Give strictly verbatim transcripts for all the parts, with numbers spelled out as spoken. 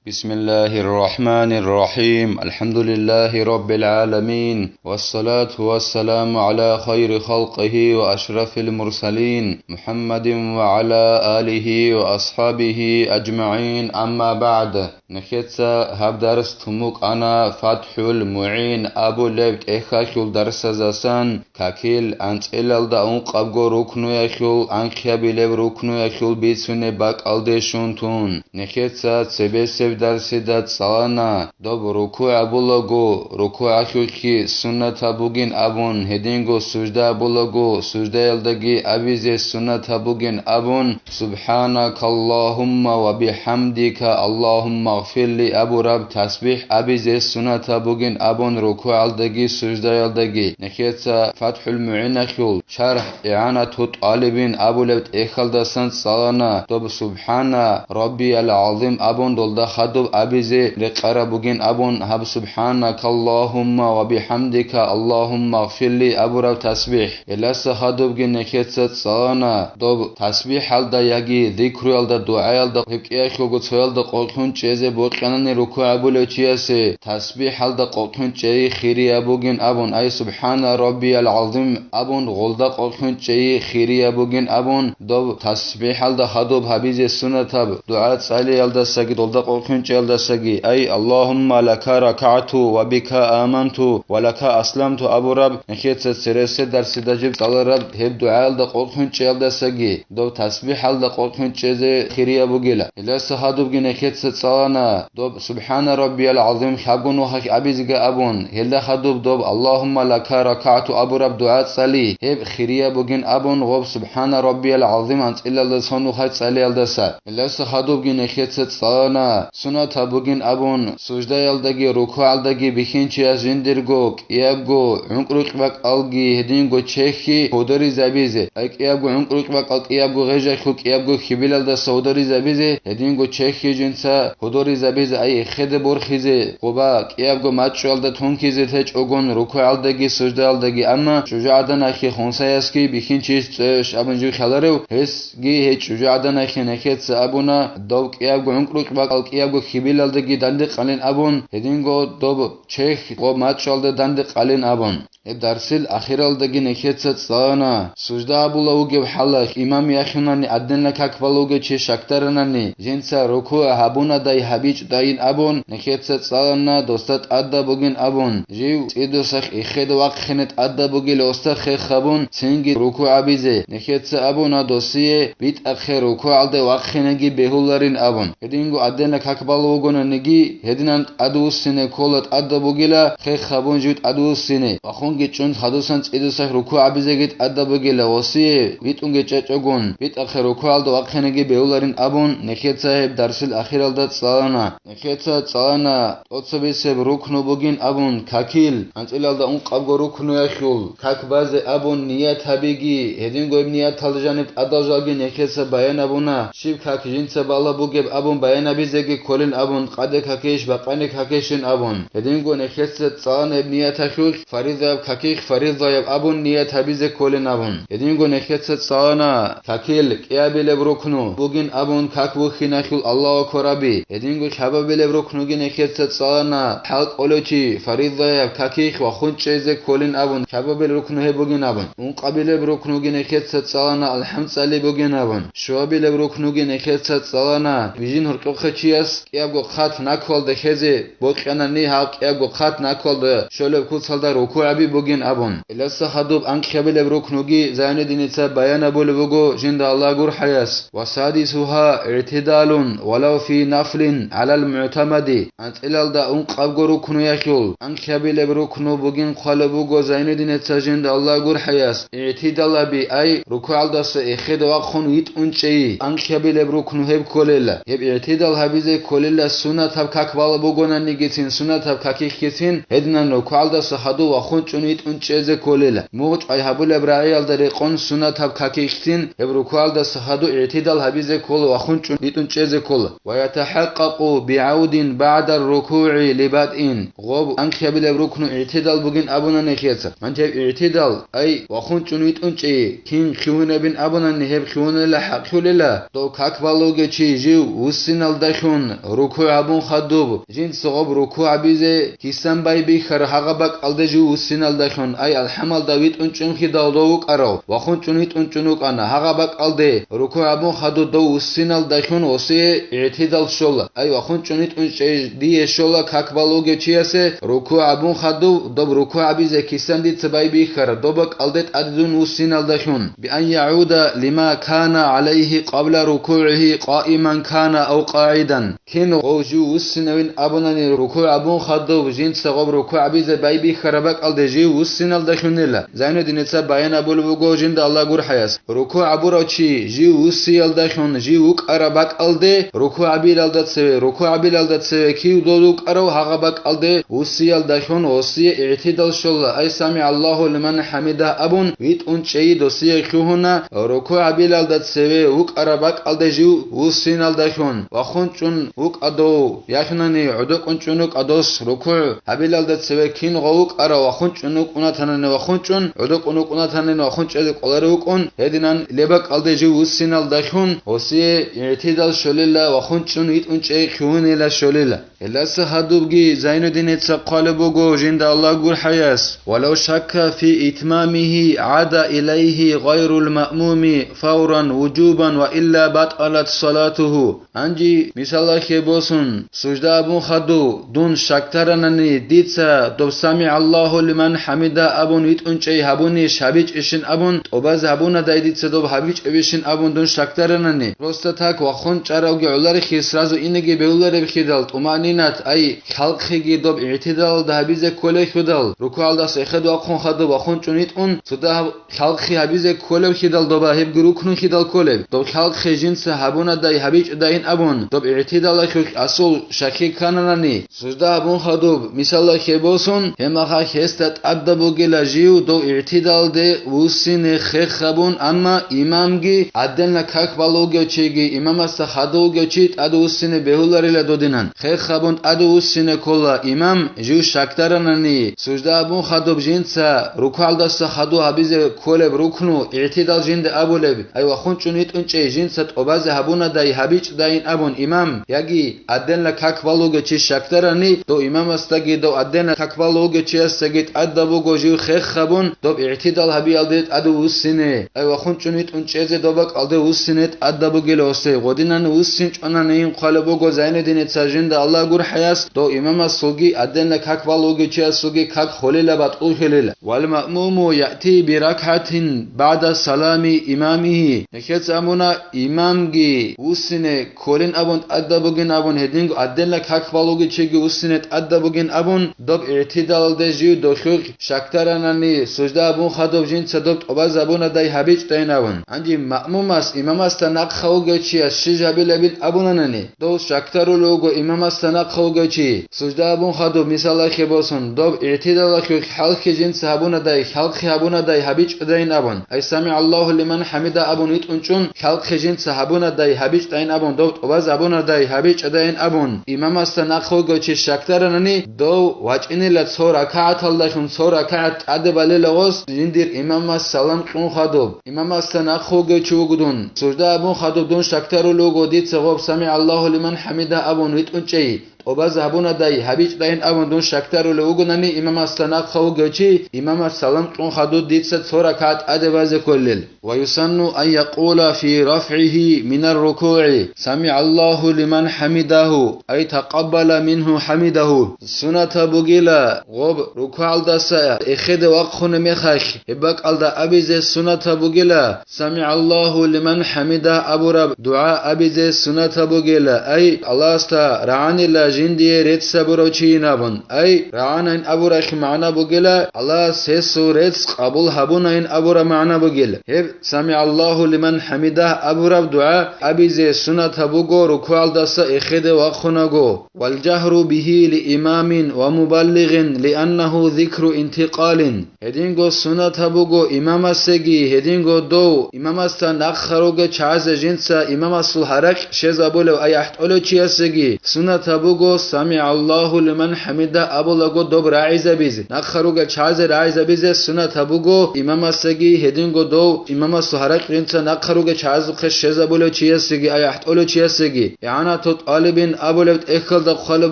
بسم الله الرحمن الرحيم. الحمد لله رب العالمين. والصلاة والسلام على خير خلقه وأشرف المرسلين محمد وعلى آله وأصحابه أجمعين. أما بعد. Нехеца гьаб дарс тумукъана ФатхӀул МугӀин абулеб тӀехьалъул дарсазасан, какил анцӀилалда ункъабго рукнуялъул анхъабилеб рукнуялъул бицунеб бакӀалде щун тун. Нехеца цебесеб дарсида цӀалана, доб рукугӀ абулаго, рукугӀалъулъги суннатаб бугин абун, гьединго сужда абулаго, суждаялдаги абизе суннатаб бугин абун, «Субханакаллагьумма ва бихӀамдика, Аллагьуммагъфирли» абураб тасбихӀ абизе суннатаб бугин абун рукугӀалдаги суждаялдаги. Нехеца ФатхӀул МугӀиналъул шархӀ ИгӀанату ТӀалибин абулеб тӀехьалдасан цӀалана, доб «Субхана Раббиял ГӀазим» абун долда хадуб абизе рекъараб бугин абун гьаб «Субханакаллагьумма ва бихӀамдика, Аллагьуммагъфирли» абураб тасбихӀ. Гьелдаса хадубги нехеца цӀалана, доб тасбихӀалда яги зикруялда, дугӀаялда гьеб кӀиялъулго цоялда къокълъун чӀезе бокьанани рукугӀ абулев чиясе тасбихӀалда къокълъун чӀей хирияб бугин абун, ай, «Субхана Раббиял ГӀазим» абун гъолда къокълъун чӀей хирияб бугин абун, доб тасбихӀалда хадуб гьабизе суннатаб дугӀа цӀалиялдасаги долда къокълъун чӀеялдасаги, ай, «Аллагьумма лака ракагӀту ва бика аманту ва лака асламту» абураб, нехеца цересел дарсида жиб цӀалараб гьеб дугӀаялда къокълъун чӀеялдасаги, доб тасбихӀалда къокълъун чӀезе хирияб бугила. Гьелдаса хадубги нехеца цӀалана, доб «Субхана Раббиял ГӀазим» лъабго нухалъ абизеги абун, гьелда хадуб доб «Аллагьумма лака ракагӀту» абураб дугӀа цӀали, гьеб хирияб бугин абун гъоб «Субхана Раббиял ГӀазим» анцӀилалда цо нухалъ цӀалиялдаса. Гьелдаса хадубги нехеца цӀалана, суннатаб бугин абун, суждаялдаги рукугӀалдаги бихьинчияс жиндирго кӀиябго гӀункӀрукь бакӀалги гьединго чехьги гьудоризабизе, ай кӀиябго гӀункӀрукь бакӀал кӀиябго гъежалъул кӀиябго хьибилалдаса гьудоризабизе, гьединго чехьги жинца гьудоризабизе, ай эхеде борхизе, къоба кӀиябго мачӀчӀуялда тункизе течӀогон рукугӀалдаги суждаялдаги, амма чӀужугӀаданахье хунсаясги бихьинчияс цӀеш абун жив хьаларев, гьес ги гьей чӀужугӀаданахье нехеца абуна, дов кӀиябго гӀункӀрукь бакӀал кӀиябго хьибилалдаги дандекъалин абун, гьединго доб чехь ва мачӀалда дандекъалин абун. Гьеб дарсил ахиралдаги нехеца цӀалана, сужда абула вугеб хӀалалъ имам яхинани гӀадинла как балугев чи щакдаранани, жинца рукугӀ гьабунадай гьабичӀдайин абун, нехеца цӀалана досда тӀадаб бугин абун, жив цӀидусах эхеде вахъине тӀадаб бугила осда хех гьабун, цинги рукугӀ гьабизе. Нехеца абуна досие, битӀахъе рукугӀалде вахъинеги бегьуларин абун. Гьединго гӀадинла как балугонаниги, гьединан тӀадвуссине ккола тӀадаб бугила, хех гьабун жив тӀадвуссине. Вахунги чӀун хадусан цӀидусах рукугӀ гьабизеги тӀадаб бугила, осие витӀунги чӀечӀогун, битӀахъе рукугӀалде вахъинеги бегьуларин абун, нехеца гьеб дарсил ахиралда цӀалана. Нехеца цӀалана, тӀоцебесеб рукну бугин абун, какил, анцӀилалда ункъабго рукнуялъул, как базе абун ният гьабиги, гьединго гьеб нияталда жаниб тӀадал жалги нехеца баян абуна, щиб как жинца балеб бугеб абун баян гьабизеги кколин абун, къаде какищ, бакъане какищин абун. Гьединго нехеца цӀалана гьеб нияталъулъ, фаризаяб какихъ фаризаяб абун ният гьабизе кколин абун. Гьединго нехеца цӀалана, какил, кӀиабилеб рукну бугин абун как вухьиналъул Аллагьу акбар аби. Гьединго лъабабилеб рукнуги нехеца цӀалана, хӀал кӀолев чи фаризаяб какихъ вахун чӀезе кколин абун, лъабабилеб рукну гьеб бугин абун. Ункъабилеб рукнуги нехеца цӀалана, алхӀам цӀали бугин абун. Щуабилеб рукнуги нехеца цӀалана, вижин гьоркьохъе чияс кӀиябго хъат наквалда хезе бокьанани гьаб кӀиябго хъат наквалда щолеб куцалда рукугӀаби бугин абун. Гьелдаса хадуб анкьабилеб рукнуги Зайнуддиница баян абулеб буго жинда Аллагь гурхӀаяс: «Ва садисугьа игӀтидалун валав фи нафлин гӀалал мугӀтамади». АнцӀилалда ункъабго рукнуялъул анкьабилеб рукну бугин хъвалеб буго Зайнуддиница жинда Аллагь гурхӀаяс, игӀтидал гьаби, ай, рукугӀалдаса эхеде вахъун витӀун чӀей, анкьабилеб рукну гьеб кколела. Гьеб игӀтидал гьабизе кколела суннатаб как балеб бугонанигицин, суннатаб какихъгицин, гьединан рукугӀалдаса хадув вахун чӀун витӀун чӀезе кколела. Мугъ чӀвай гьабулеб рагӀиялда рекъон суннатаб какихъцин, гьеб рукугӀалдаса хадув игӀтидал гьабизе ккола, вахун чӀун витӀун чӀезе ккола. «Ва ятахӀаккъакъу бигӀавдин багӀдар рукугӀи либатӀин». Гъоб анкьабилеб рукну игӀтидал бугин абуна нехеца. Гьанже гьеб игӀтидал, ай, вахун чӀун витӀун чӀей, кин лъугьунебин абунани гьеб лъугьунела хӀакълъулела, дов как балугев чи жив вуссиналдалъун рукугӀ гьабун хадуб, жинца гъоб рукугӀ гьабизе кисан байбихьара гьагъа бакӀалде жив вуссиналдалъун, ай алхӀамалда витӀун чӀунхидал дов вукӀарав, вахун чӀун витӀун чӀун вукӀана, гьагъа бакӀалде рукугӀ гьабун хадуб дов вуссиналдалъун гъосие игӀтидал щола, ай вахун чӀун витӀун чӀей дие щола как балугев чиясе рукугӀ гьабун хадуб, доб рукугӀ гьабизе кисан дица байбихьара, доб бакӀалде тӀаде дун вуссиналдалъун, بأن يعود لما كان عليه قبل ركوعه قائما كان أو قاعدا. Кин гъов жив вуссинавин абунани рукугӀ гьабун хадуб, жинца гъоб рукугӀ гьабизе байбихьараб бакӀалде жив вуссиналдалъунила. Зайнудиница баян абулеб буго жинда Аллагь гурхӀаяс, рукугӀ гьабурав чи жив вуссиялдалъун жив вукӀараб бакӀалде рукугӀ гьабилалда цеве, рукугӀ гьабилалда цеве кив дов вукӀарав гьагъа бакӀалде вуссиялдалъун гъосие игӀтидал щола, ай سمع الله لمن حمده абун витӀун чӀей досие лъугьуна, рукугӀ гьабилалда цеве вукӀараб бакӀалде жив вуссиналдалъун, вахун чӀун вукӀа дов, ялъунани гӀодокӀун чӀун вукӀа дос, рукугӀ гьабилалда цеве кин гъов вукӀарав вахун чӀун вукӀунатанани вахун чӀун, гӀодокӀун вукӀунатанани вахун чӀезе кӀоларев вукӀун, гьединан леб бакӀалде жив вуссиналдалъун гъосие игӀтидал щолила, вахун чӀун витӀун чӀей лъугьунила щолила. Гьелдаса гьадубги Зайнудиница хъвалеб буго жинда Аллагь гурхӀаяс, ولو شك في إتمامه عاد إليه غير المأموم فورا وجوبا وإلا بطلت صلاته. Гьанже мисалалъе босун, сужда абун хадуб, дун щактаранани, дица доб سمع الله لمن حمده абун витӀун чӀей гьабунищ гьабичӀищин абун, тӀубазе гьабунадай дица доб гьабичӀебищин абун дун щактаранани, просто так вахун чӀаравги гӀоларихъе сразу инеги бегьулареб хидал, тӀумаънинат, ай, хӀалхъиги доб игӀтидалалда гьабизе кколей хьудал, рукугӀалдаса эхед вахъун хадуб вахун чӀун витӀун, цо дагь хӀалхъи гьабизе кколев хидал доба гьебги рукнун хидал кколеб, доб хӀалхъи жинца гьабунадай гьабичӀудайин абун, доб игӀтидалалъулъ асул щаккиги ккананани, сужда гьабун хадуб, мисалалъе босун, гьеб мехалъ гьесда тӀадаб бугила жив дов игӀтидалде вуссине хех гьабун, амма имамги, гӀаддална как балугев чиги, имамасда хадув вугев чи тӀаде вуссине бегьуларила додинан. Хех гьабун тӀаде вуссине ккола имам, жив щакдаранани, сужда гьабун хадуб жинца рукугӀалдаса хадув гьабизе кколеб рукну, игӀтидал жинда абулеб, ай вахун чӀун витӀун чӀей жинца тӀубазе гьабунадай гьабичӀдайин абун имам, яги гӀаддална как балугев чи щакдарани, дов имамасдаги дов гӀаддална как балугев чиясдаги тӀадаб буго жив хех гьабун, доб игӀтидал гьабиялде тӀаде вуссине. Ай вахун чӀун витӀун чӀезе доб бакӀалде вуссине тӀадаб бугила гьесде. Гъодинан вуссин чӀвананин хъвалеб буго Зайнудиница жинда Аллагь гурхӀаяс, дов имамасулги гӀаддална как балугев чиясулги как холила батӀуллъулила. والمأموم يأتي بركعة بعد سلام إمامه. Нехеца амуна имамги вуссине кколин абун тӀадаб бугин абун, гьединго гӀаддална как балугев чиги вуссине тӀадаб бугин абун, доб игӀтидалалде жив дохьухъ щакдаранани, сужда абун хадуб жинца доб тӀубазабунадай гьабичӀдайин абун. Гьанже маъмумас имамасда нахъа вугев чияс щиж гьабилебин абунанани, дов щакдарулев вуго имамасда нахъа вугев чи, сужда абун хадуб, мисалалъе босун, доб игӀтидалалъулъ хӀалхъи жинца гьабунадай, хӀалхъи гьабунадай гьабичӀдайин абун, ай سمع الله لمن حمده абун витӀун чӀун, хӀалхъи жинца гьабунадай гьабичӀдайин абун, доб тӀубазабунадай гьабичӀдайин абун, имамасда нахъа вугев чи щакдаранани, дов вачӀинила цо ракагӀаталдалъун цо ракагӀат тӀаде балила гъос, жиндир имамас салам кьун хадуб. Имамасда нахъа вугев чи вуго дун. Сужда абун хадуб дун щакдарулев вуго дица гъоб سمع الله لمن حمده абун витӀун чӀей. ТӀубазабунадай гьабичӀдайин абун дун щакдарулев вугонани имамасда нахъа вугев чи, имамас салам кьун хадуб дица цо ракагӀат тӀаде базе кколел. ويسن أن يقول في رفعه من الركوع سمع الله لمن حمده، أي تقبل منه حمده. Суннатаб бугила, гъоб рукугӀалдаса эхеде вахъуна мехалъ, гьеб бакӀалда абизе суннатаб бугила, سمع الله لمن حمده абураб дугӀа абизе суннатаб бугила, ай, Аллагьасда рагӀанила жиндие рецц гьабурав чийин абун, ай, рагӀанайин абуралъ магӀна бугила, Аллагьас гьесул рецц къабул гьабунайин абураб магӀна бугила. Гьеб سمع الله لمن حمده абураб дугӀа абизе суннатаб буго рукугӀалдаса эхеде вахъунаго. والجهر به لإمام ومبلغ لأنه ذكر انتقال. Гьединго суннатаб буго имамасеги, гьединго дов имамасда нахъа ругел чагӀазе жинца имамасул гьаракь щезабулев ай ахӀтӀолев чиясеги суннатаб буго буго, «СамигӀаллагьу лиман хӀамида» абулаго доб рагӀизабизе. Нахъа ругел чагӀазе рагӀизабизе суннатаб буго имамасдаги, гьединго дов имамасул гьаракь жинца нахъа ругел чагӀазухъе щвезабулев чиясеги, ай ахӀтӀолев чиясеги. ИгӀанату тӀалибин абулеб тӀехьалда хъвалеб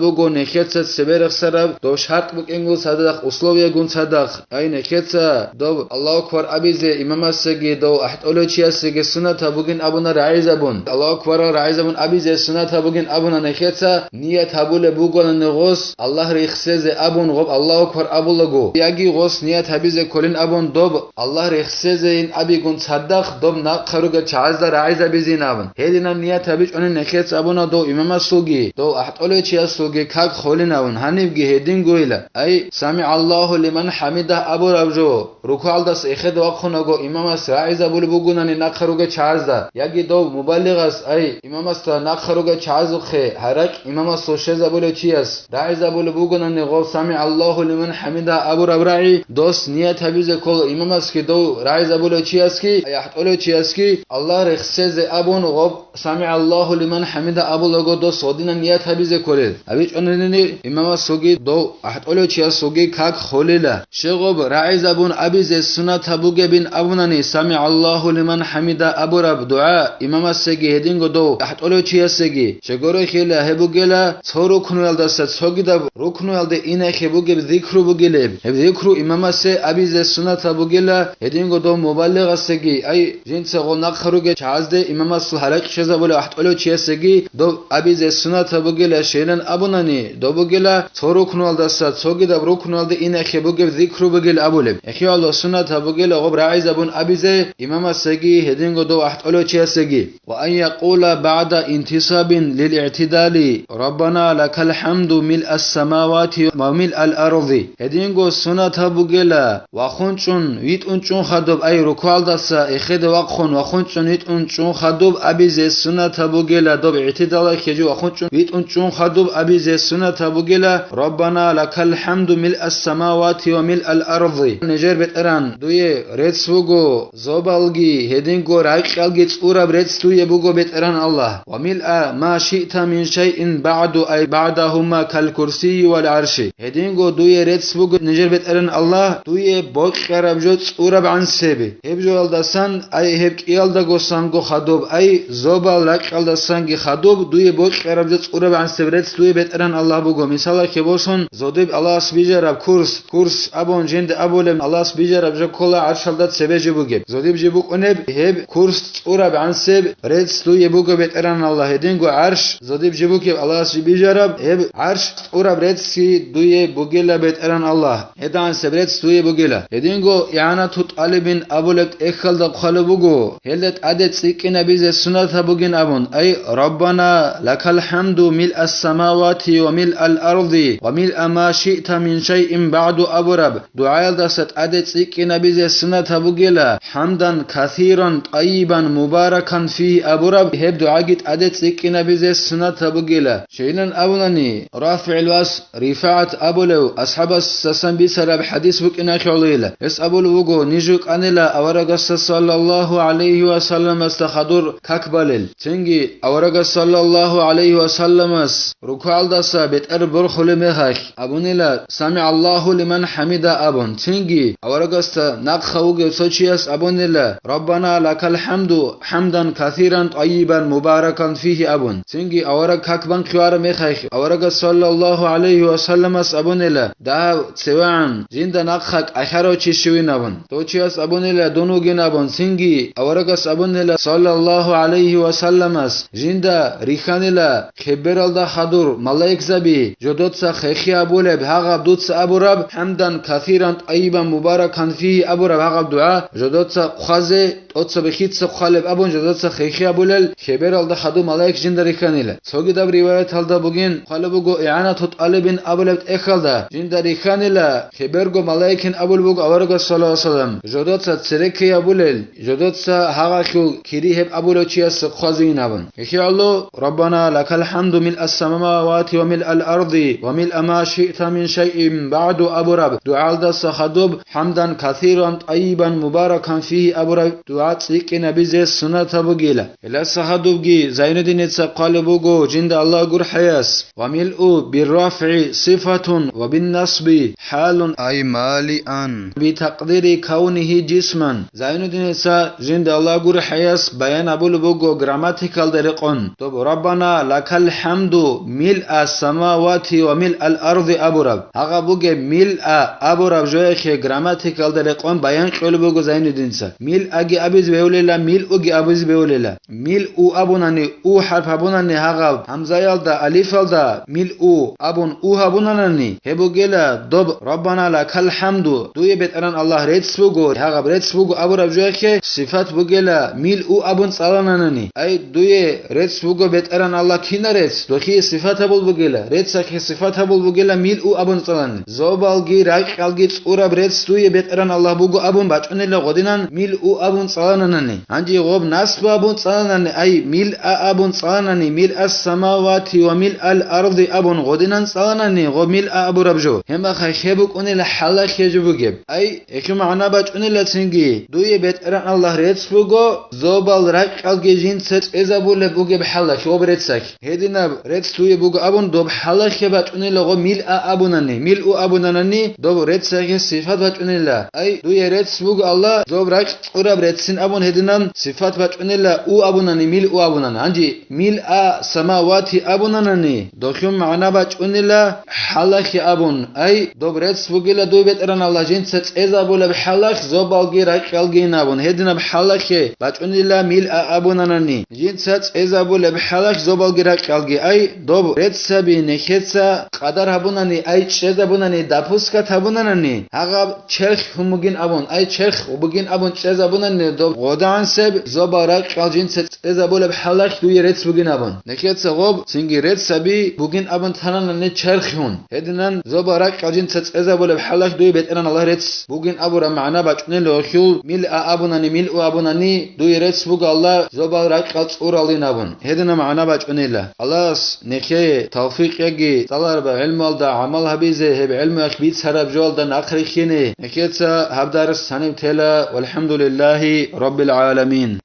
буго нехеца цебе рехсараб дов шартӀ букӀингун цадахъ, условиягун цадахъ. Ай нехеца доб Аллагьу акбар абизе имамасеги дов ахӀтӀолев чиясеги суннатаб бугин абуна рагӀизабун. Аллагьу акбарал рагӀизабун абизе суннатаб бугин абуна нехеца ният гьабулеб бугони гъос Аллагь рехсезе абун гъоб Аллагьу акбар абулаго, яги гъос ният гьабизе кколин абун доб Аллагь рехсезейин абигун цадахъ доб нахъа ругел чагӀазда рагӀизабизин абун. Гьединаб ният гьабичӀони нехеца абуна дов имамасулги, дов ахӀтӀолев чиясулги как холин абун, гьанибги гьедингойила. Ай, «СамигӀаллагьу лиман хӀамидагь» абураб жо, рукугӀалдаса эхеде вахъунаго имамас рагӀизабулеб бугонани нахъа ругел чагӀазда, яги дов мубаллигъас, ай, имамасда нахъа ругел чагӀазухъе гьаракь имамасул щвезабулев чияс рагӀизабулеб бугонани гъов «СамигӀаллагьу лиман хӀамидагь» абураб рагӀи, дос ният гьабизе ккола имамасги дов рагӀизабулев чиясги, ай ахӀтӀолев чиясги, Аллагь рехсезе абун гъоб «СамигӀаллагьу лиман хӀамида» абулаго дос гъодинан ният гьабизе кколел. ГьабичӀонани имамасулги дов ахӀтӀолев чиясулги как холила. Щегъоб рагӀизабун абизе суннатаб бугебин абунани «СамигӀаллагьу лиман хӀамида» абураб дугӀа имамасеги гьединго дов ахӀтӀолев чиясеги, щегорехила гьеб бугела цо рукнуялдаса цогидаб рукнуялде инехъе бугеб зикру бугилеб. Гьеб зикру имамасе абизе суннатаб бугела гьединго дов мубаллигъасеги, ай, жинца гъол нахъа ругел чагӀазде имамасул гьаракь щвезабулев ахӀтӀолев чиясеги доб абизе суннатаб бугела, щайилан абунани, доб бугела цо рукнуялдаса цогидаб рукнуялде инехъе бугеб зикру бугел абулеб. Эхиялъул суннатаб бугела гъоб рагӀизабун абизе имамасеги гьединго дов ахӀтӀолев чиясеги. وأن يقول بعد انتصاب للاعتدال: ربنا لك الحمد ملء السماوات وملء الأرض. Гьединго суннатаб бугела, вахун чӀун, витӀун чӀун хадуб, ай рукугӀалдаса эхеде вахъун, вахун чӀун, витӀун чӀун хадуб абизе суннатаб бугела, доб игӀтидалалъе жо вахун чӀун, витӀун чӀун хадуб абизе суннатаб бугела, ربنا لك الحمد ملء السماوات وملء الأرض. Нижер БетӀеран, дуе рецц буго, зобалги, гьединго ракьалги цӀураб рецц дуе буго, БетӀеран Аллагь. وملء ما شئت من شيء بعد, أي بعدهما كالكرسي والعرش. Гьединго дуе рецц буго, нижер БетӀеран Аллагь, дуе бокьараб жо цӀураб гӀансебе. Гьеб жоялдасан, ай гьеб кӀиялдаго санго хадуб, ай зобал ракьалдасанги хадуб, дуе бокьараб жо цӀураб гӀансеб рецц дуе, БетӀеран Аллагь, буго. Мисалалъе босун, зодиб Аллагьас бижараб курс, курс абун жинда абулеб, Аллагьас бижараб жо ккола гӀаршалда цебе жо бугеб. Зодиб жо букӀунеб, гьеб курс цӀураб гӀансеб рецц дуе буго, БетӀеран Аллагь, гьединго гӀарш зодиб жо бугеб, Аллагьас жо бижараб, гьеб гӀарш цӀураб реццги дуе бугела, БетӀеран Аллагь, гьедигӀансеб рецц дуе бугела. Гьединго игӀанату тӀалибин абулеб тӀехьалда хъвалеб буго, гьелда тӀаде цӀикӀкӀинабизе суннатаб бугин абун, ай, ربنا لك الحمد ملء السماوات وملء الأرض وملء ما شئت من شيء بعد абураб дугӀаялдаса тӀаде цӀикӀкӀинабизе суннатаб бугела, حمدا كثيرا طيبا مباركا فيه абураб гьеб дугӀаги тӀаде цӀикӀкӀинабизе суннатаб бугела. Щайилан абунани, РафигӀил вас РифагӀат абулев асхӀабасдасан бицараб хӀадис букӀиналъе гӀолойила. Гьес абулеб буго, ниж рукӀанила аварагасда саллаллагьу гӀалайгьи ва салламасда хадур как балел. Цинги аварагас саллаллагьу гӀалайгьи ва салламас рукугӀалдаса бетӀер борхулеб мехалъ абунила, «СамигӀаллагьу лиман хӀамида» абун. Цинги аварагасда нахъа вугев цо чияс абунила, «Раббана лакал хӀамду хӀамдан касиран тӀайибан мубаракан фигьи» абун. Цинги авараг как бан хъвараб мехалъ, аварагас саллаллагьу гӀалайгьи ва салламас абунила, дагьав цевегӀан, жинда нахъа кӀалъарав чи щивин абун. Дов чияс абунила, дун вугин абун. Цинги аварагас абунила, саллаллагьу гӀалайгьи ва салламас, жинда рихьанила, хебералда хадур малаикзаби, жодоца хехи абулеб, гьагъаб дуца абураб, хӀамдан касиран тӀайибан мубаракан фигьи абураб гьагъаб дугӀа, жодоца хъвазе, тӀоцаби хица хъвалеб абун жодоца хехи абулел, хебералда хадур малаик жинда рихьанила. Цогидаб риваяталда бугин, хъвалеб буго, игӀанату тӀалибин абулеб тӀехьалда жинда рихьанила, хеберго малаикин абулеб буго аварагас, саллаллагьу гӀалайгьи ва саллам, жодоца церекке абулел, жодоца гьагъахьул кири гьеб абулев чиясда хъвазейин абун. Ихиялъул, «Раббана лакал хӀамду милъа ссамавати ва милъал арди ва милъа ма шиъта мин шайин багӀду» абураб дугӀалдаса хадуб, «хӀамдан касиран тӀайибан мубаракан фигьи» абураб дугӀа. бацӀцӀикӀкӀинабизе суннатаб бугила. Гьелдаса гьадубги Зайнуддиница хъвалеб буго жинда Аллагь гурхӀаяс: «Ва милъу биррафгӀи сифатун ва биннасби хӀалун, ай малиан, битакъдири кавнигьи жисман». Зайнуддиница жинда Аллагь гурхӀаяс баян гьабулеб буго грамматикалда рекъон: «Доб Раббана лакал хӀамду милъа самавати ва милъал арзи» абураб. Гьагъаб бугеб «милъа» абураб жояхъе грамматикалда рекъон баян кьолеб буго Зайнуддинца. «Милъаги» абизе бегьулила, «милъуги» абизе бегьулила. «Милъу» абунани, «у» хӀарп гьабунани гьагъаб гьамзаялда, алифалда, «милъу» абун «у» гьабунанани, гьеб бугела доб «Раббана лакал хӀамду», дуе, БетӀеран Аллагь, рецц буго, гьагъаб рецц буго абураб жояхъе сифат бугела «милъу» абун цӀалананани. Ай, дуе рецц буго, БетӀеран Аллагь, кина рецц? Дохие сифат гьабул бугела, реццахъе сифат гьабул бугела «милъу» абун цӀаланани. Зобалги ракьалги цӀураб рецц дуе, БетӀеран Аллагь, буго абун бачӀунела гъодинан «милъу» абун цӀалананани. Гьанже гъоб насбу абун цӀаланани, ай, «милъа» абун цӀаланани, «милъас самавати ва милъал арзи» абун гъодинан цӀаланани, гъоб «милъа» абураб жо. Гьемахъа хеб букӀунела хӀалахъе жо бугеб. Ай, гьелъул магӀна бачӀунела цинги: дуе, БетӀеран Аллагь, рецц буго, зобал ракьалги жинца цӀезабулеб бугеб хӀалахъ, гъоб реццахъ. Гьединаб рецц дуе буго абун доб хӀалахъе бачӀунела гъо «милъа» абунани, «милъу» абунанани, доб реццахъе сифат бачӀунела. Ай, дуе рецц буго, Аллагь, доб ракь цӀураб реццин абун гьединан сифат бачӀунела «у» абунани, «милъу» абунани. Гьанже «милъа самавати» абунанани, дохъун магӀна бачӀунела хӀалахъе абун, ай, доб рецц бугела дуе, БетӀеран Аллагь, жинца цӀезабулеб хӀалахъ, зобалги ракьалгин абун, гьединаб хӀалахъе бачӀунела «милъа» абунанани, жинца цӀезабулеб хӀалахъ, зобалги ракьалги, ай, доб реццаби нехеца къадар гьабунани, ай, чӀезабунани, допускат гьабунанани, гьагъаб черх гьун бугин абун, ай, черх бугин абун чӀезабунани, доб гъодагӀансеб зобал ракьал жинца цӀезабулеб хӀалахъ дуе рецц бугин абун. Нехеца гъоб цинги реццаби бугин абун тананани черх гьун. Гьединан зобал ракьал жинца цӀезабулеб хӀалахъ дуе, БетӀеран Аллагь, рецц бугин абураб магӀна бачӀунела гьелъул «милъа» абунани, «милъу» абунани, дуе рецц буго, Аллагь, зобал ракьал цӀуралин абун. Гьединаб магӀна бачӀунела. Аллагьас нехее тавфикъ яги, цӀалараб гӀелмуялда гӀамал гьабизе, гьеб гӀелмуялъ бицараб жоялда нахърихьине. Нехеца гьаб дарс гьаниб тела. ВалхӀамдулиллагьи раббил гӀаламин.